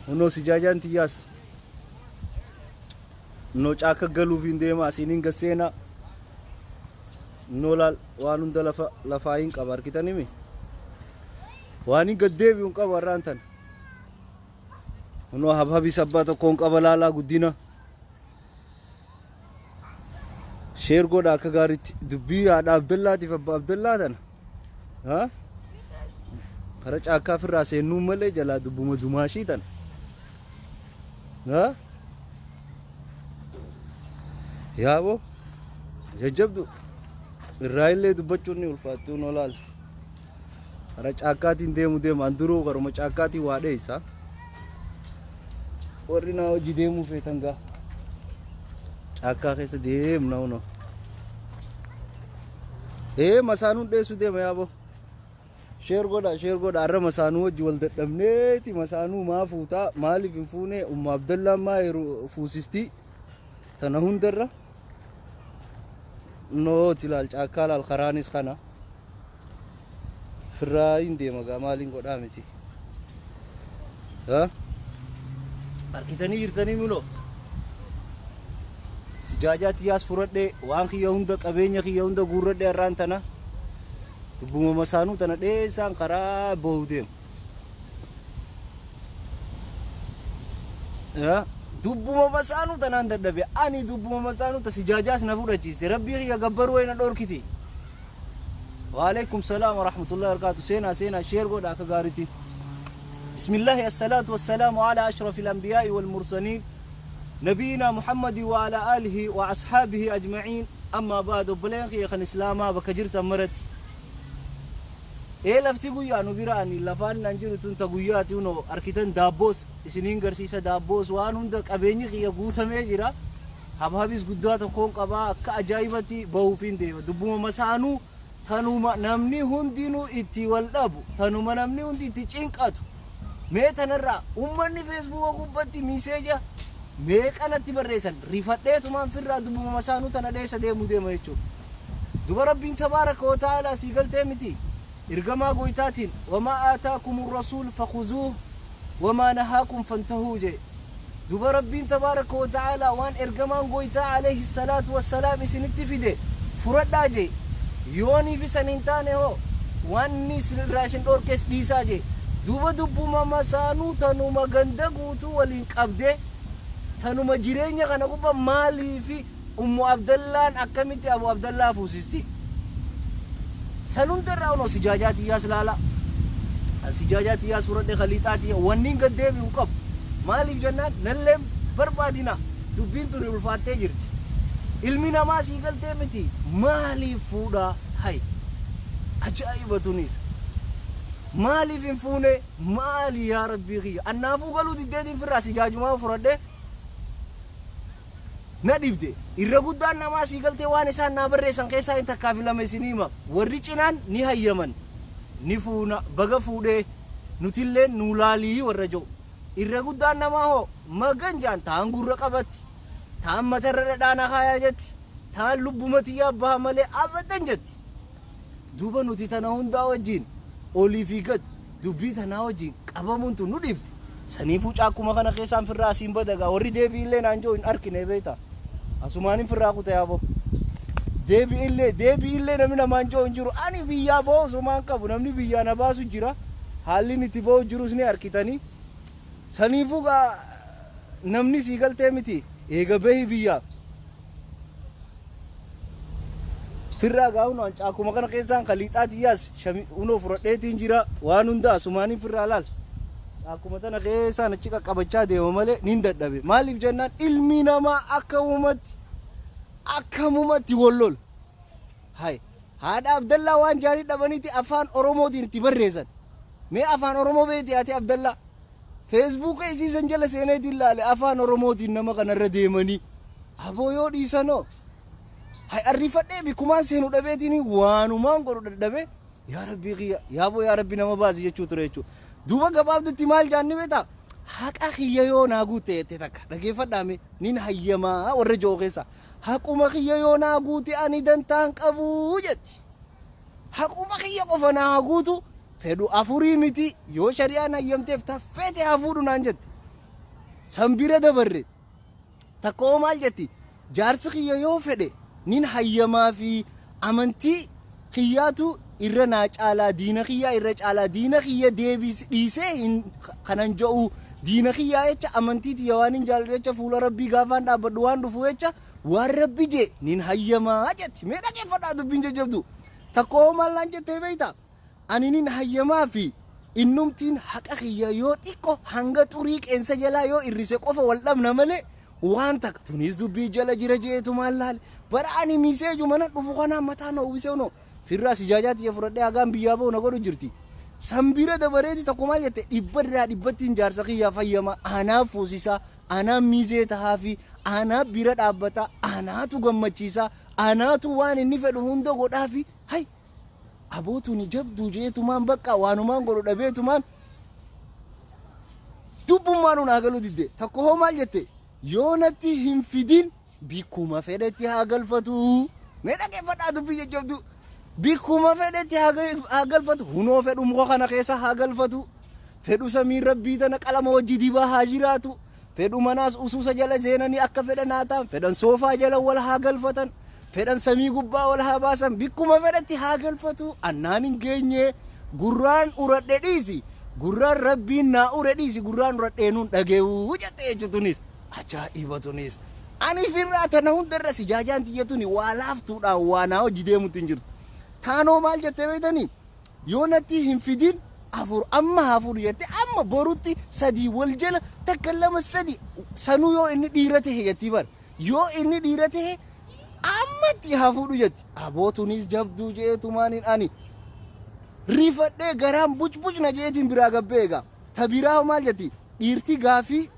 Kunoo sijaajaan tiyyaas Innoo caakka galuuf hin deema asiin hin gasseenaa. Innoo laal waan hunda lafa lafaa hin qaba argitanimi. Waan hin gad deebi'u hin qabu har'aan tana. Kunoo habhabis abbaa tokkoon qaba laalaa guddina. Sheer godha akka gaariitti dubbii haadha Abdallaatiif abbaa Abdallaa tana. Ha? Kara caakkaa firraa seennuu malee jalaa dubbuma dumaashii tana. Ha? Yaaboo jajjabdu irraa illee dubbachuun ni ulfaattuu noo laal. Kara caakkaatiin deemu deema an duruu karuma caakkaatiin waa dheessa. Warri naa hojii deemuu feetan gaa. Caakkaa keessa deemna hunoo. Ee masaanuun dheessu deema yaaboo. Sheer godha sheer godha har'a masaanuu wajji wal dadhabneeti masaanuu maa fuutaa maaliif hin fuune umma Abdallaan maa heeru fuusistii tana hundarra nooti laal caakkaa laal karaanis kana. Firraa hin deema gaa maaliin godhaa miti. Ha? Arkitanii jirtanii muloo. Sijaajaa tiyyaas furadhee waan kiyya hunda qabeenya kiyya hunda guurradhee har'aan tana. Dubbuma masaanuu tana dheessaan karaa bahu deema. Ya? Dubbuma masaanuu tanaan dadhabe. Ani dubbuma masaanuu ta sijaajaas na fudhachiiste. Rabbii kiyya gabbaruu wayna dhorkiti. Waalaikum salaam warahmatullahi wabarakatuh. Seenaa seenaa sheer godha akka gaariitti. Bismillahi assalaatu wassalaamu ala ashrafil anbiyaa'i wal mursaliin. Nabiyyina Muhammadi wa ala alihi wa ashaabihi ajma'iin. Amma baad obboleen kiyya kan Islaamaa bakka jirtan maratti. Ee lafti guyyaa nu bira ani lafaan nan jiru tun ta guyyaati hunoo arkitan daabboos isiniin garsiisa daabboos waan hunda qabeenyi kiyya guutamee jira. Habhabis guddaa tokkoon qabaa akka ajaa'ibatti bahuufiin deema. Dubbuma masaanuu tanuma namni hundinuu itti wal dhabu tanuma namni hundi itti cinqatu mee tanarraa ummanni feesbuuka gubbatti miiseeja meeqa natti barreessan rifadheetumaan firraa dubbuma masaanuu tana dheessa deemuu deema jechuudha. Duba Rabbiin tabaaraka wa ta'aalaa sii galtee miti ergamaa goytaatiin wamaa aataakumu rasuul fakhuzuuh wamaa nahaakum fantahuu jee. Duba Rabbiin tabaaraka wa ta'aalaa waan ergamaan goytaa alayhi salaatu wassalaam isinitti fide furadhaa jee. Yooniif isan hin taane hoo waan inni isin irraa isin dhoorkees dhiisaa jee. Duba dubbuma masaanuu tanuma ganda guutuu waliin qabdee tanuma jireenya kana gubba maaliifi Ummu Abdallaan akkamitti Abu Abdallaa fuusisti? San hunda irraa unoo sijaajaa tiyyaas laala. An sijaajaa tiyyaas furadhe khaliixaa tiyya wanniin gad deebi'u hin qabu. Maaliif jennaan nalleen barbaadina dubbiin tuni ulfaattee jirti. Ilmi namaa sii galtee miti maaliif fuudhaa hay ajaa'iba tunis. Maaliif hin fuune maali yaa rabbii kiyya annaafuu galuu diddeetiin firraa sijaajumaa furadhe. Na dhibde. Irra guddaan namaa sii galtee waan isaan naa barreessan keessaa hin takkaa fi lama isinii hima. Warri cinaan ni hayyaman. Ni fuuna, baga fuudhee, nutilleen nuu laalii warra je'u. Irra guddaan namaa hoo magan ja'an taan gurra qabatti, taan matarra dhadhaa na kaayaa jetti, taan lubbuma tiyyaa baha malee abadan jetti. Duuba nuti tana hundaa wajjiin olii fi gad dubbii tanaa wajjiin qabamuun tun nu dhibde. Saniifuu caakkuma kana keessaan firraa asiin bada gaa warri deebi'illee naan jiru hin arkine beektaa. Asumaanin firraa kuta yaaboo. Deebi'illee deebi'illee namni namaan jiru hin jiru. Ani biyyaa ba'u osumaan qabu namni biyyaa na baasu jira. Haalli inni itti ba'u jirus ni arkitanii. Saniifuu gaa namni sii galtee miti eega bahi biyyaa. Firraa gaa hunoo an caakuma kana keessaan kaliixaa tiyyaas shami hunoo furadheetiin jira waan hunda asumaaniin firraa laal. Caakuma tana keessaan achi qaqqabachaa deema malee nin dadhabe. Maaliif jennaan ilmi namaa akkamumatti akkamumatti wal lola. Hay haadha Abdallaa waan jaarii dhabaniiti afaan Oromootiin itti barreessan. Mee afaan Oromoo beekti haati Abdallaa? Feesbuuka isii san jala seeneetiin laale afaan Oromootiin nama kanarra deemanii. Aboo yoo dhiisanoo. Hay arriifadhee bikkumaan seenu dhabeetiin waanumaan godhu dadhabee yaa rabbii kiyya yaaboo yaa rabbi nama baasi jechuu ture jechuudha. Duuba gabaabdutti maal jaanni beektaa? Haqa kiyya yoo naa guutte jette takka dhageeffadhaa mee nin hayyamaa warra ji'oo keessa. Haquma kiyya yoo naa guute ani dantaan qabu jetti. Haquma kiyya qofa naa guutu fedhu afurii miti yoo shari'aan hayyamteef ta feete haa fuudhu naan jette. San bira dabarre takka hoo maal jetti? Jaarsi kiyya yoo fedhe nin hayyamaa fi amantii kiyyaatu irra naa caalaa, diina kiyyaa irra caalaa, diina kiyya deebis dhiisee hin kanan je'u, diina kiyyaa jecha amantii tiyya waan hin jaaladhu jecha fuula rabbii gaafaan dhaabbadhu waan dhufu jecha waan rabbi jee nin hayyamaa jetti. Mee dhaggeeffadhaa dubbiin jajjabdu. Takka hoo maal naan jettee beektaa? Ani nin hayyamaa fi innumtiin haqa kiyya yoo xiqqo hanga xurii qeensa jalaa yoo irrise qofa wal dhabna malee waan takka tunis dubbii jala jira jeetu maal laale. Bara ani miseeju mana dhufu kanaa mataa na uwwisee no firraa sijaajaa tiyya fudhadhee hagaan biyyaa ba'u na godhu jirti. San bira dabareeti tokko maal jette? Dhibba irraa dhibbattiin jaarsa kiyyaa fayyama, anaaf fuusisaa, anaaf miizee tahaa fi anaaf bira dhaabbata, anaatu gammachiisaa, anaatu waan inni fedhu hunda godhaa fi hay abootuni jabduu jeetumaan bakka waanumaan godhu dhabeetumaan dubbummaan naa galuu didde. Takko hoo maal jette? Yoo natti hin fidin bikkuma fedhetti haa galfatu. Mee dhaggeeffadhaa dubbii jajjabduu. Bikkuma fedhetti haa galfatu, hunoo fedhu muka kana keessa haa galfatu, fedhu samiin rabbii tana qalama wajji dibaa haa jiraatu, fedhu manaas usuusa jala seenanii akka fedhan haa ta'an, fedhan soofaa jala wal haa galfatan, fedhan samii gubbaa wal haa baasan, bikkuma fedhetti haa galfatu, annaan hin geenye. Gurraan uradhe dhiisi, gurraan rabbiin naa ure dhiisi, gurraan uradheenuun dhageewuu jette jechuutunis ajaa'iba. Tunis ani firraa tana hundarra sijaajaan tiyya tuni waa laaftuudhaan waa naa hojii deemutti hin jirtu. Taanoo maal jettee beektanii? Yoo natti hin fidin afur amma haa fuudhu jette, amma borutti sadii wal jala, takka lama sadi, sanuu yoo inni dhiira tahe jettii bara, yoo inni dhiira tahe ammatti haa fuudhu jetti. Abootunis jabduu jeetumaaniin ani rifadhee garaan buc buc na jeetiin biraa gabbee. Egaa ta biraa maal jetti? Dhiirti gaafii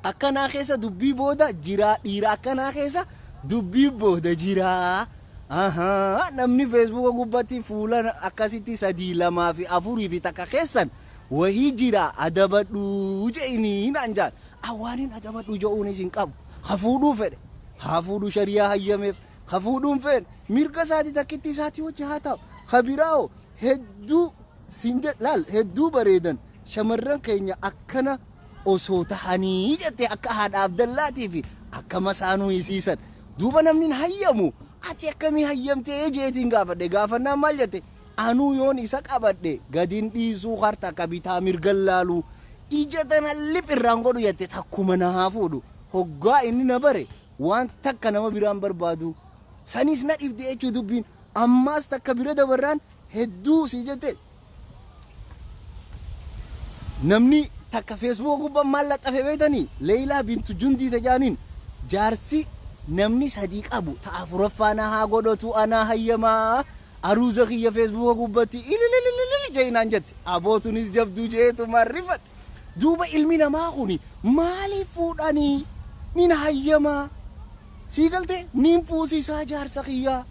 akkanaa keessa dubbii booda jiraa, dhiira akkanaa keessa dubbii booda jiraa. Ahaa, namni feesbuuka gubbatti fuula akkasitti sadii lamaa fi afurii fi takka keessan wahii jira, adabadhuu je'inii naan jaan. Awwaaniin adabadhuu je'uunis hin qabu. Hafuudhuu fedhe haa fuudhuu, shariyaa hayyameef. Hafuudhuun fedhe mirga isaati, takkitti isaatii hojii haa ta'u. Kabiraa'oo hedduu siin laal, hedduu bareedan shamarran keenya akkana osoo tahanii jette, akka haadha Abdallaatii fi akka masaanuu hisiisan. Duuba namni hin hayyamu, ati akkamii hayyamtee jeetiin gaafadhe. Gaafannaan maal jette? Anuu yoon isa qabadhe gadin dhiisuu, harta akka bitaa mirgan laalu, ija tana lip irraan godhu jette. Takkuma na haa fuudhu, hoggaa inni na bare waan takka nama biraan barbaadu. Sanis na dhibde jechuu dubbiin. Ammaas takka bira dabarraan hedduu si jette, namni takka feesbuuka gubbaan maal laxxafe beektanii? Leeyilaa Bintu Jundii tajaaniin jaarsi namni sadii qabu ta afuraffaa na haa godhatu, anaa hayyamaa, aruuza kiyya feesbuuka gubbatti ililililili jeinaan jette. Abootunis jabduu jeetu marrifadhe. Duuba ilmi namaa kuni maaliif fuudhanii nin hayyamaa sii galte, nin fuusisaa jaarsa kiyyaa,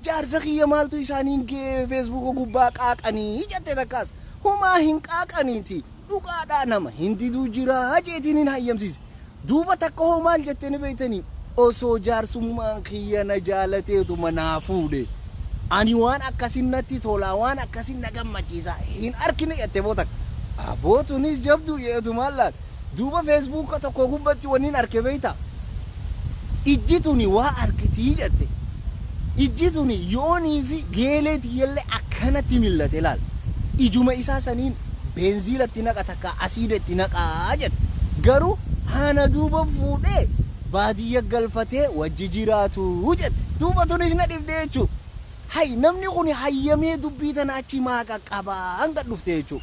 jaarsa kiyya maaltu isaaniin ga'ee feesbuuka gubbaa qaaqanii jette. Takkaas homaa hin qaaqaniiti, dhugaadhaa nama hin diduu jiraa jeetiin hin hayyamsiise. Duuba takka hoo maal jette ni beektanii? Osoo jaarsummaan kiyya na jaalateetuma naa fuudhe, ani waan akkasin natti tolaa, waan akkasin na gammachiisa hin arkine jette. Boo takka abootunis jabduu jeetu maal laal. Duuba feesbuuka tokko gubbatti wannin arke beeyta? Ijji tuni waa arkitii jette. Ijji tuni yoonii fi geelee tiyyallee akkanatti millate laal, ijuma isaa saniin beenziilatti naqa, takka asiida itti naqaa jette. Garuu hana duuba fuudhee baadiyya galfatee wajji jiraatu jette. Duuba tunis na dhibde jechuu. Hay, namni kun hayyamee dubbii tana achi maa qaqqabaa hanga dhufte jechuu.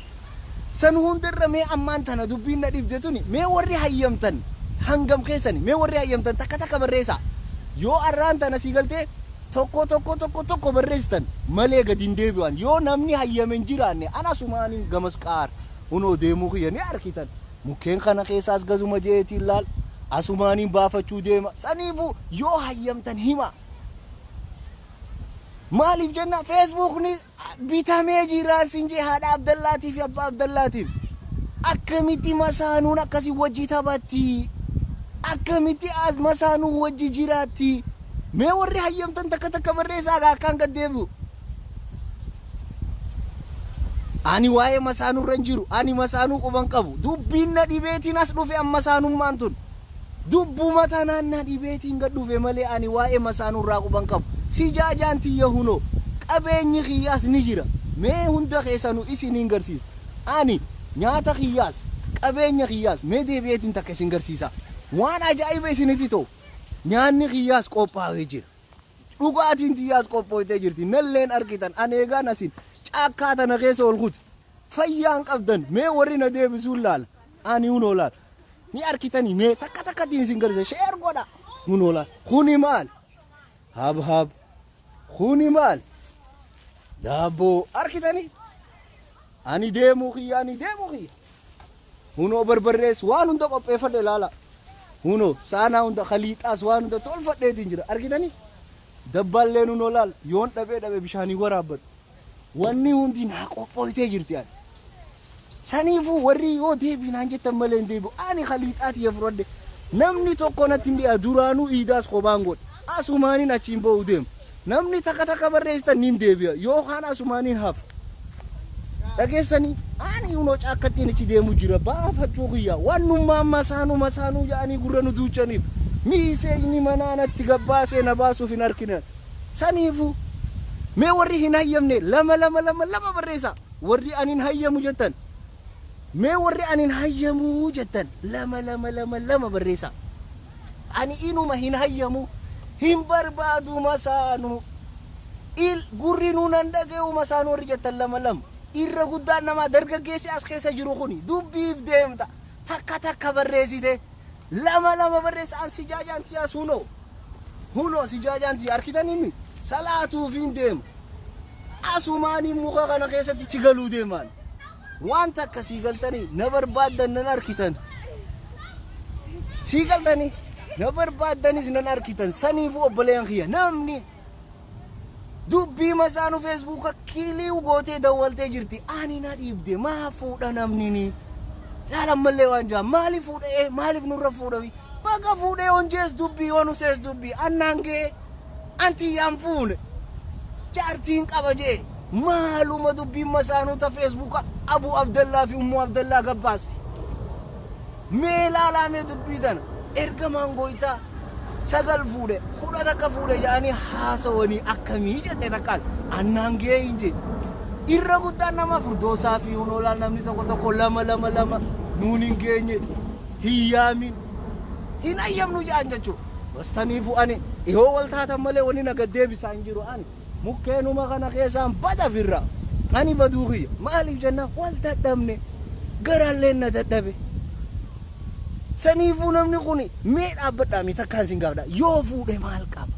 San hundarra mee ammaan tana dubbiin na dhibde tuni, mee warri hayyamtan hangam keessani? Mee warri hayyamtan takka takka barreessaa. Yoo arraan tana sii galtee tokko tokko tokko tokko barreessitan malee gadi hin deebi'an. Yoo namni hayyame hin jiraanne ana sumaaniin gamas qaar hunoo deemuu kiyya ni arkitan. Mukkeen kana keessaas gazuma jeetiin laal asumaaniin baafachuu deema. Saniifuu yoo hayyamtan hima. Maaliif jenna, feesbuukni bitamee jira sin jee haadha Abdallaatii fi abbaa Abdallaatiif. Akkamitti masaanuun akkasii wajji taphatti? Akkamitti as masaanuun wajji jiraatti? Mee warri hayyamtan takka takka barreessaa akkaan gad deebi'u. Ani waa'ee masaanuu irra hin jiru. Ani masaanuu quban qabu. Dubbiin na dhibeetiin as dhufe amma masaanummaan tun. Dubbuma tanaan na dhibeetiin gad dhufe malee ani waa'ee masaanuu irraa quban qabu. Si jaajaan tiyya hunoo. Qabeenyi kiyyaas ni jira. Mee hunda keessanuu isiniin garsiisa. Ani nyaata kiyyaas qabeenya kiyyaas mee deebi'eetiin takka isin garsiisa. Waan ajaa'iba isinitti ta'u. Nyaanni kiyyaas qophaa'ee jira. Dhugaatiin tiyyaas qophooftee jirti. Nalleen argitan ani eegaan asin caakkaa tana keessa ol kute. Fayyaan qabdan mee warri na deebisuun laala. Ani hunoo laala. Ni arkitanii mee takka takkattiin isin garsiisa. Share godha. Hunoo laala. Kuni maal? Hab hab. Kuni maal? Daabboo arkitanii? Ani deemuu kiyya ani deemuu kiyya. Hunoo barbarrees waan hunda qopheeffadhe laala. Hunoo saanaa hunda khaliixaas waan hunda tolfadheetiin jira arkitanii? Dabbaalleen hunoo laala yoon dhabee dhabe bishaanii waraabbadhu. Wanni hundi naa qophooytee jirti ani. Saniifuu warri yoo deebii naan jettan malee hin deebi'u. Ani khaliixaa tiyya fudhadhe. Namni tokko natti hin dhiyaa duraanuu iidaas kophaan godhe. Asumaaniin achiin ba'uu deema. Namni takka takka barreessitan niin deebi'a yookaan asumaaniin hafa. Dhageessanii ani hunoo caakkattiin achi deemu jira baafachuu kiyya wannummaa masaanuu masaanuu jedhanii gurra nu duuchaniif miiseeyni manaa natti gabbaasee na baasuuf hin arkinan. Saniifuu mee warri hin hayyamne lama lama lama lama barreessa warri ani hin hayyamu jettan mee warri ani hin hayyamu jettan lama lama lama lama barreessa. Ani inuma hin hayyamu hin barbaadu masaanuu il gurri nuun dhaga'u masaanuu warri jettan lama lama. Irra guddaan namaa dargaggeessi as keessa jiru kuni dubbiif deemta takka takka barreessite lama lama barreessa an si jaajaan tiyyaas hunoo hunoo si jaajaan tiyya arkitanii mi salaatuufiin deema asumaanii muka kana keessatti chigaluu deemaan waan takka sii galtanii na barbaaddan nan arkitan sii galtanii na barbaaddanis nan arkitan saniifuu obboleen kiyya namni dubbii masaanuu feesbuuka kiilii gootee dawwaltee jirti ani na dhiibde maa fuudha namni ni laala ammallee waan jaa maaliif fuudhee maaliif nurra fuudhami baga fuudhee honjees dubbii honusees dubbii annaan ga'ee anti yaan fuune jaartiin qaba jee maaluma dubbiin masaanuu ta feesbuuka Abuu Abdallaa fi Ummuu Abdallaa gabbaasti mee laalaa mee dubbii tana ergamaan gooytaa 9 fuudhe 10 takka fuudhe jedhanii haasawanii akkamii jette takkaan annaan ga'ee hin jee irra guddaan nama furdoosaa fi hunoolaan namni tokko tokko lama lama lama nuun hin geenye hin yaamin hin hayyamnu jedhan jechuudha. Bastaniifu ani yoo wal taatan malee wanni na gad deebisaa hin jiru ani mukkeenuma kana keessaan bada firra ani baduu kiyya maaliif jennaan wal dadhabne garaalleen na dadhabe. Saniifuu namni kun mee dhaabbadhaa mi takkaan sin gaafadha yoo fuudhe maal qaba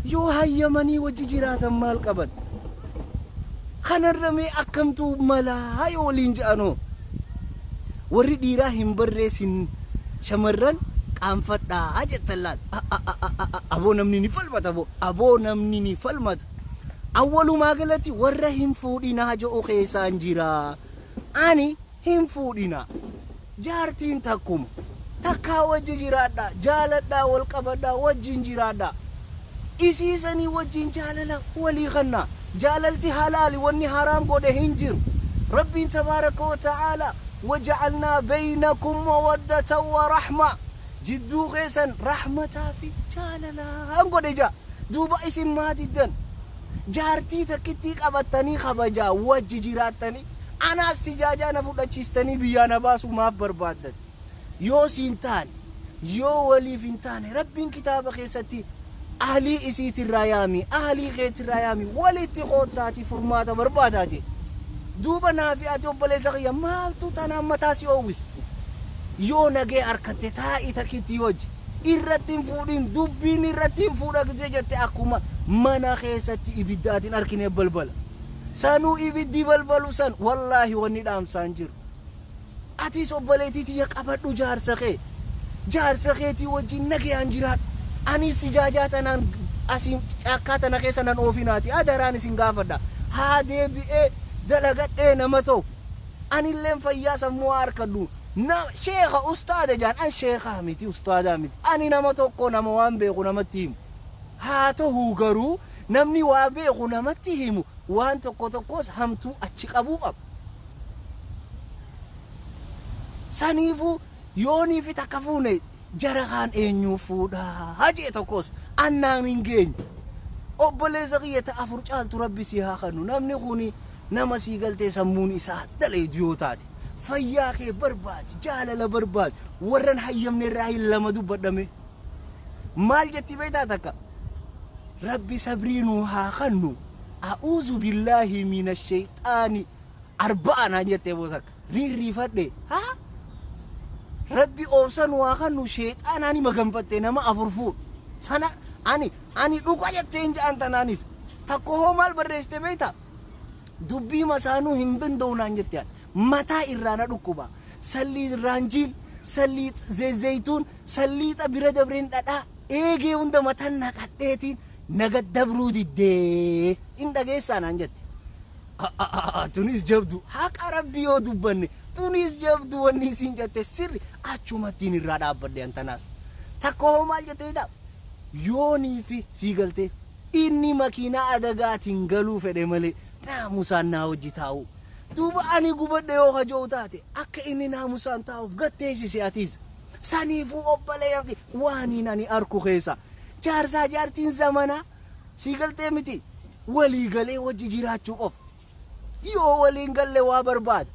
yoo hayyamanii wajji jiraatan maal qaban kanarra mee akkamtuu malaa yoo waliin je'anoo warri dhiiraa hin barreessin shamarran qaanfadhaa jettan laal aboo namni ni falmata aboo namni ni falmata awwalumaa galatti warra hin fuudhinaa je'u keessaan jira ani hin fuudhinaa jaartiin takkuma takkaa wajji jiraadha jaaladhaa wal qabadhaa wajjin jiraadha isiisanii wajjin jaalala walii kannaa jaalalti halaali wanni haraam godhe hin jiru rabbiin tabaaraka wa ta'aala waja'alnaa baynakum mawaddatan wa rahma jidduu keessan rahmataa fi jaalalaan godhe jaa duuba isin maatiddan jaartii takkittii qabattanii kabajaa wajji jiraattanii anaas si jaajaa na fudhachiistanii biyyaa na baasuu maaf barbaaddan yoo siin taane yoo waliif hin taane rabbiin kitaaba keessatti ahlii isiitirraa yaami ahlii keetirraa yaami walitti koottaati furmaata barbaadaa jee duuba naafi ati obboleessa kiyya maaltu tanaan mataa si oowwise yoo nagee harkatte taa'ii takkitti wajji irratti hin fuudhin dubbiin irratti hin fuudha gisee jette akkuma mana keessatti ibiddaatiin arkine balbala sanuu ibiddi balbalu san wallaahi wanni dhaamsaan jiru atis obboleettii tiyya qabadhu jaarsa keetii wajjin nagayaan jiraadhu anis si jaajaa tanaan asiin caakkaa tana keessa nan oofinaati adaraan isin gaafadha haa deebi'ee dalagadhee nama ta'u anilleen fayyaa sammuu harkadhu na sheekha ustaada jaan an sheekhaa miti ustaadaa miti ani nama tokko nama waan beeku namatti himu haa ta'uu garuu namni waa beeku namatti himu waan tokko tokkos hamtuu achi qabuu qaba. Saniifuu yoonii fi takka fuune jara kaan eenyuu fuudhaa jee tokkos annaan hin geenye. Obboleessa kiyya ta afur caaltu rabbi sii haa kennu. Namni kuni nama sii galtee sammuun isaa daleedu yoo taate fayyaa kee barbaadi, jaalala barbaadi. Warran hayyamne irraa hin lama dubbadhame. Maal jetti beektaa takka? Rabbi sabrii nuu haa kennu. A'uuzu billaahi mina shayxaani arba'a naan jettee boosakka. Riirriifadhe. Haa? Rabbi obsa nu haa kennu shayxaanaan maganfatte nama afur fuudhu. Sana ani dhuga jettee hin ja'an tanaanis. Takko hoo maal barreessite beektaa? Dubbii masaanuu hin danda'u naan jette. Mataa irraa na dhukkuba. Sallii raanjiil, sallii zayituun, salliixa bira dabreen dhadhaa eegee hunda mataan naqadheetiin naga dabruu diddee hin dhageessaa naan jette. Tunis jabdu haqa rabbi yoo dubbanne tunis jabdu wanni isiin jette sirri achumattiin irraa dhaabbadhe antanaas. Takka hoo maal jette beektaa? Yoonii fi sii galtee inni makiinaa adagaatiin galuu fedhe malee naamusaan naa hojii taa'u. Duuba ani gubadhe yoo hajoo taate akka inni naamusaan taa'uuf gatteessise atiis. Saniifuu obboleeyyan waaniin ani arku keessa jaarsaa jaartiin zamanaa sii galtee miti walii galee wajji jiraachuu qofa. Yoo waliin galle waa barbaada.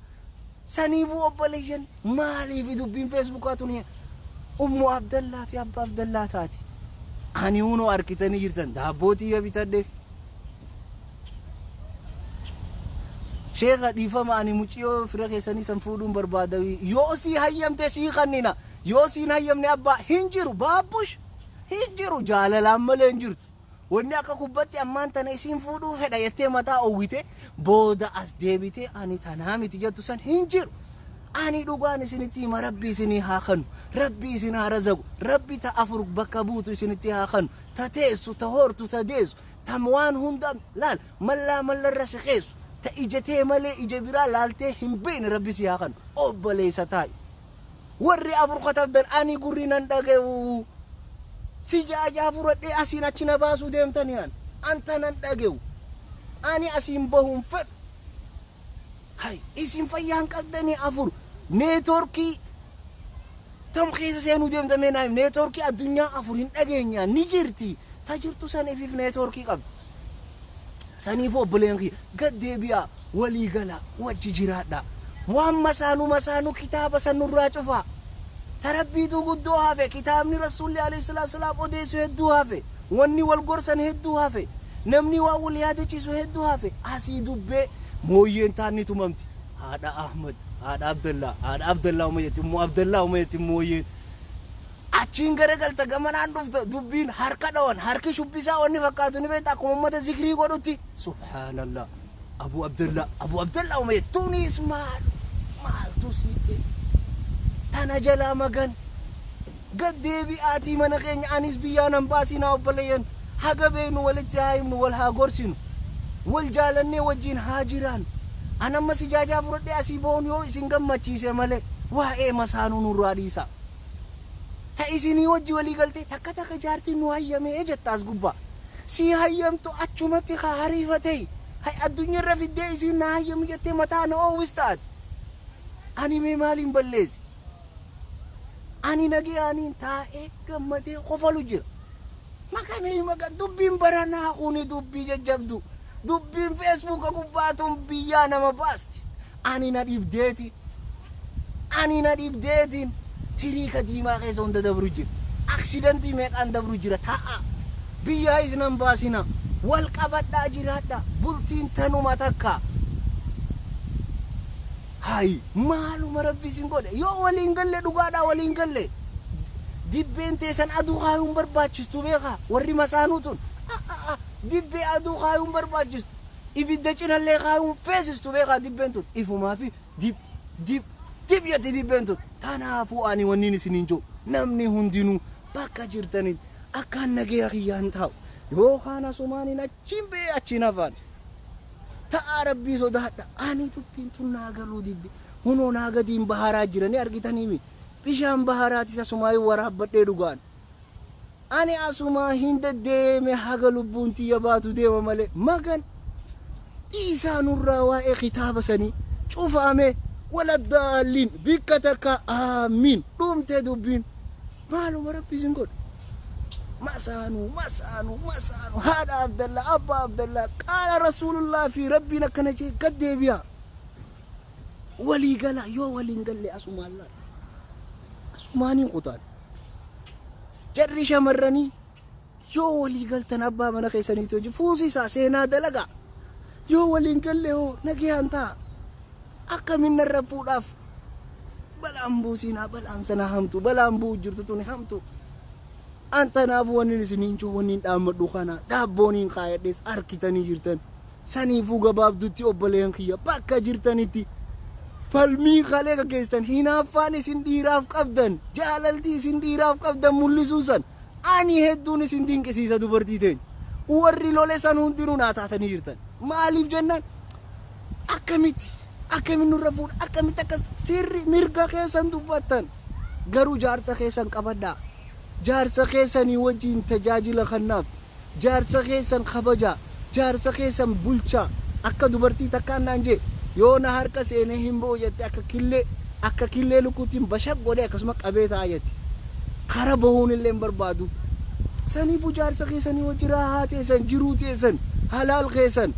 Saniifuu obboleeyyan maaliif dubbiin feesbuukaa tuni Ummu Abdallaa fi Abbaa Abdallaa taati. Ani hunoo harkitanii jirtan daabbootii yoo bitadhe. Sheekha dhiifama ani mucayyoo fira keessanii san fuudhuun barbaada. Yoo sii hayyamte sii kannina. Yoo siin hayyamne abbaa hin jiru baabbush hin jiru jaalalaan malee hin jirtu. Wanni akka kubbatti ammaan tana isiin fuudhuu fedha jettee mataa owwite booda as deebitee ani tanaa miti jettu san hin jiru. Ani dhugaan isinitti hima rabbi isinii haa kennu, rabbi isin haa razagu, rabbi ta afur bakka buutu isinitti haa kennu, ta teessu, ta hortu, ta deessu, ta waan hunda laal mallaa mallarra si keessu, ta ija tee malee ija biraa laaltee hin beekne rabbi si haa kennu. Obboleessa taa'i. Warri afur katabdan ani gurri nan dhaga'u. Si jaajaa fudhadhee asiin achi na baasuu deemtanii an. Anta nan dhaga'u. Ani asiin bahuun fedhu. Hay isin fayyaan qabdanii afur neetworkii tam keessa seenuu deemtamee naayim neetworkii addunyaa afur hin dhageenya ni jirti. Ta jirtu san ifiif neetworkii qabdi. Saniif obboleen kiyya gad deebi'aa walii galaa wajji jiraadhaa. Waan masaanuu masaanuu kitaaba san nurraa cufaa. Tarabbiitu guddoo hafe kitaabni rasuulli alayhi salaatu salaam odeessu hedduu hafe wanni wal gorsan hedduu hafe namni waan wal yaadachiisu hedduu hafe asii dubbee mooyyeen taanni tumamti. Haadha Ahmad, haadha Abdallaa, haadha Abdallaa uma jetti, ummu Abdallaa uma jetti mooyyeen. Achiin garagalta gamanaan dhufta dubbiin harka dhawan harki shubbisaa wanni fakkaatu ni beekta akkuma uummata zikrii godhutti. Subhaanallah. Abu Abdallaa, Abu Abdallaa uma jetti tunis maal maaltu siidhe. Tana jalaa magan gad deebi'aatii mana keenya anis biyyaa nan baasinaa obboleeyyan haga beeknu walitti haa himnu wal haa gorsinu wal jaalannee wajjin haa jiraannu. An amma si jaajaa fudhadhee asii bahuun yoo isin gammachiise malee waa'ee masaanuu nurraa dhiisaa. Ta isinii wajji walii galtee takka takka jaartiin nu hayyamee jetta as gubbaa. Si hayyamtu achumatti haa hariifatee hay addunyaarra fiddee isiin na hayyamu jettee mataa na oowwista ati. Ani mee maaliin balleessi? Ani nagayaaniin taa'ee gammadee kofalu jira. Makanee makan dubbiin baranaa kuni dubbii jajjabdu. Dubbiin feesbuuka gubbaatuun biyyaa nama baasti. Ani na dhibdeeti. Ani na dhibdeetiin tiriika diimaa keessa hunda dabru jira. Aksidantii meeqaan dabru jira taa'a. Biyyaa isinan baasina. Wal qabadhaa jiraadha. Bultiin tanuma takka. Hay maaluma rabbi isin godhe yoo waliin galle dhugaadhaa waliin galle dibbeen teessan aduu kaayuun barbaachistu beekaa warri masaanuu tun dibbee aduu kaayuun barbaachistu ibidda cinallee kaayuun feesistu beekaa dibbeen tun ifumaa fi dib dib dib jetti dibbeen tun tanaafuu ani wanniin isiniin jiru namni hundinuu bakka jirtanitti akkaan nagaya kiyyaan taa'u yookaan asumaaniin achiin ba'ee achiin hafaan. Ta'aa rabbii sodaadha. Ani dubbiin tun naa galuu didde. Hunoo naa gadiin baharaa jiranii argitanii bishaan baharaatis asumaa hin waraabbadhee dhugaan. Ani asumaa hin deddeeme haga lubbuun tiyya baatu deema malee magan dhiisaa nurraa waa'ee kitaaba sanii cufaame. Wala daalliin bikka takka aamiin dhumtee dubbiin maaluma rabbi isin godhe. Masaanuu masaanuu masaanuu haadha Abdallaa abbaa Abdallaa qaala rasuulullaa fi rabbiin akkana jee gad deebi'a. Walii gala yoo waliin galle asumaan laal. Asumaaniin kutaan. Jarri shamarranii yoo walii galtan abbaa mana keessaniitti hojii fuusisaa seenaa dalagaa. Yoo waliin galle hoo nagayaan ta'a. Akkamiin narra fuudhaaf balaan buusinaa balaan sana hamtu balaan bu'u jirtu tuni hamtu. An tanaaf wanni isiniin jiru wanni dhaammadhu kana daabbooniin kaayadhees harkitanii jirtan. Saniifuu gabaabdutti obboleen kiyya bakka jirtanitti falmii kalee gaggeessan hinaaffaan isin dhiiraaf qabdan jaalaltii isin dhiiraaf qabdan mul'isuu san ani hedduun isin dinqisiisa dubartii teenya. Warri lole san hundinuu naa taatanii jirtan. Maaliif jennaan akkamitti akkamitti nurra fuudha akkamitti akkas sirri mirga keessan dubbattan garuu jaarsa keessan qabadhaa. Jaarsa keessanii wajjin tajaajila kennaaf jaarsa keessan kabajaa jaarsa keessan bulchaa akka dubartii takkaan naan jee yoo na harka seenee hin ba'u jette akka killee lukkuutiin bashaq godhee akkasuma qabee ta'a jette kara bahuun illee hin barbaadu. Saniifuu jaarsa keessanii wajji raahaa teessan jiruu teessan halaal keessan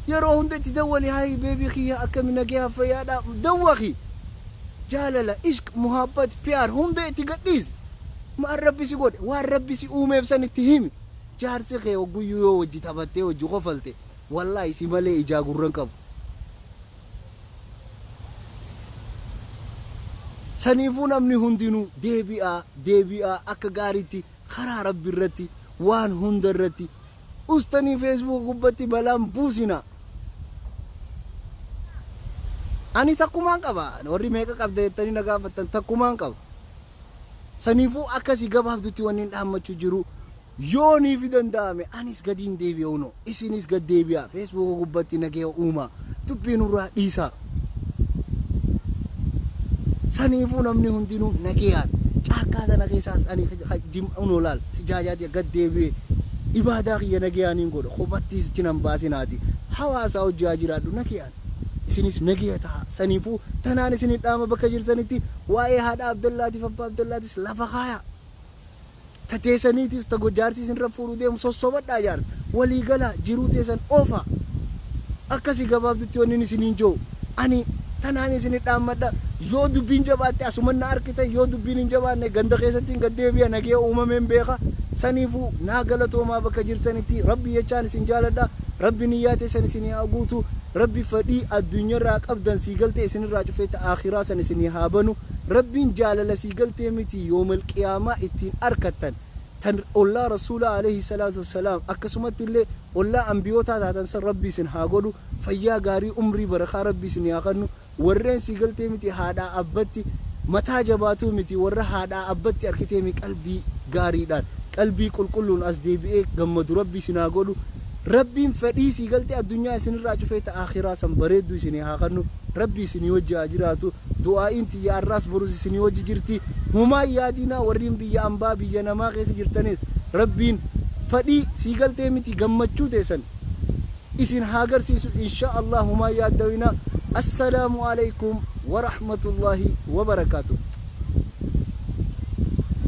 yeroo hunda itti dawwali hayi baby kiyya akkami nagee fayyaadhaa dawwaki jaalala ishq muhabbat piyaar hunda itti gadhiis. Maal rabbi si godhe waan rabbi si uumeef san itti himi jaarsi kee guyyuu yoo wajji taphattee wajji kofalte wallaahi si malee ijaa gurran qabu. Saniifuu namni hundinuu deebi'aa deebi'aa akka gaariitti karaa rabbi irratti waan hunda irratti ustanii feesbuuk gubbatti balaan buusina. Ani takkumaan qaba warri meeqa qabda jettanii na gaafattan takkumaan qaba. Saniifuu akkasii gabaabdutti wanni hin dhaammachuu jiru yoo niif danda'ame anis gadiin deebi'a uno isinis gad deebi'a feesbuuka gubbatti nagee uumaa dubbii nurraa dhiisaa. Saniifuu namni hundinuu nagayaan caakkaa sana keessaas ani uno laal si jaajaati gad deebi'e ibaadaa kiyya nagayaaniin godha kophattis jinan baasinaati hawaasa hojii jiraadhu nagayaan. Isinis nagaya ta'a saniifuu tanaan isin dhaama bakka jirtanitti waa'ee haadha Abdallaatiif abbaa Abdallaatis lafa kaaya. Tateessaniitis ta jaarsi isin irra fuudhuu deemu sossobadhaa jaarsa walii gala jiruu teessan oofa. Akkasii gabaabdutti wanni isiniin jiru ani tanaan isin dhaammadha yoo dubbiin jabaatte asuman na arkitan yoo dubbiin hin jabaanne ganda keessatti hin gaddeebi'a nagaya uumameen beeka saniifuu naa galatoomaa bakka jirtanitti rabbi jechaan isin jaaladha rabbi niyyaa teessan isin haa guutu rabbi fedhii addunyaarraa qabdan sii galtee isinirraa cufee ta akhiraa san isinii haa banu rabbiin jaalala sii galtee miti yoomal qiyaamaa ittiin arkattan tan ollaa rasuula alayhi salaatu wassalaam akkasumatti illee ollaa ambiyootaa taatan san rabbi isin haa godhu fayyaa gaarii umrii barakaa rabbi isin haa kennu warreen sii galtee miti haadhaa abbatti mataa jabaatuu miti warra haadhaa abbatti arkitee mi qalbii gaariidhaan qalbii qulqulluun as deebi'ee gammadu rabbi isin haa godhu rabbiin fedhii sii galtee addunyaa isinirraa cufee ta akhiraa san bareeddu isinii haa kennu rabbi isinii wajji haa jiraatu du'aa'iin tiyya arraas borus isinii wajji jirti humaa yaadinaa warriin biyya ambaa biyya namaa keessa jirtanis rabbiin fedhii sii galtee miti gammachuu teessan isin haa agarsiisu insha Allah humaa yaaddawinaa assalaamu alaykum warahmatullaahi wabarakaatuh.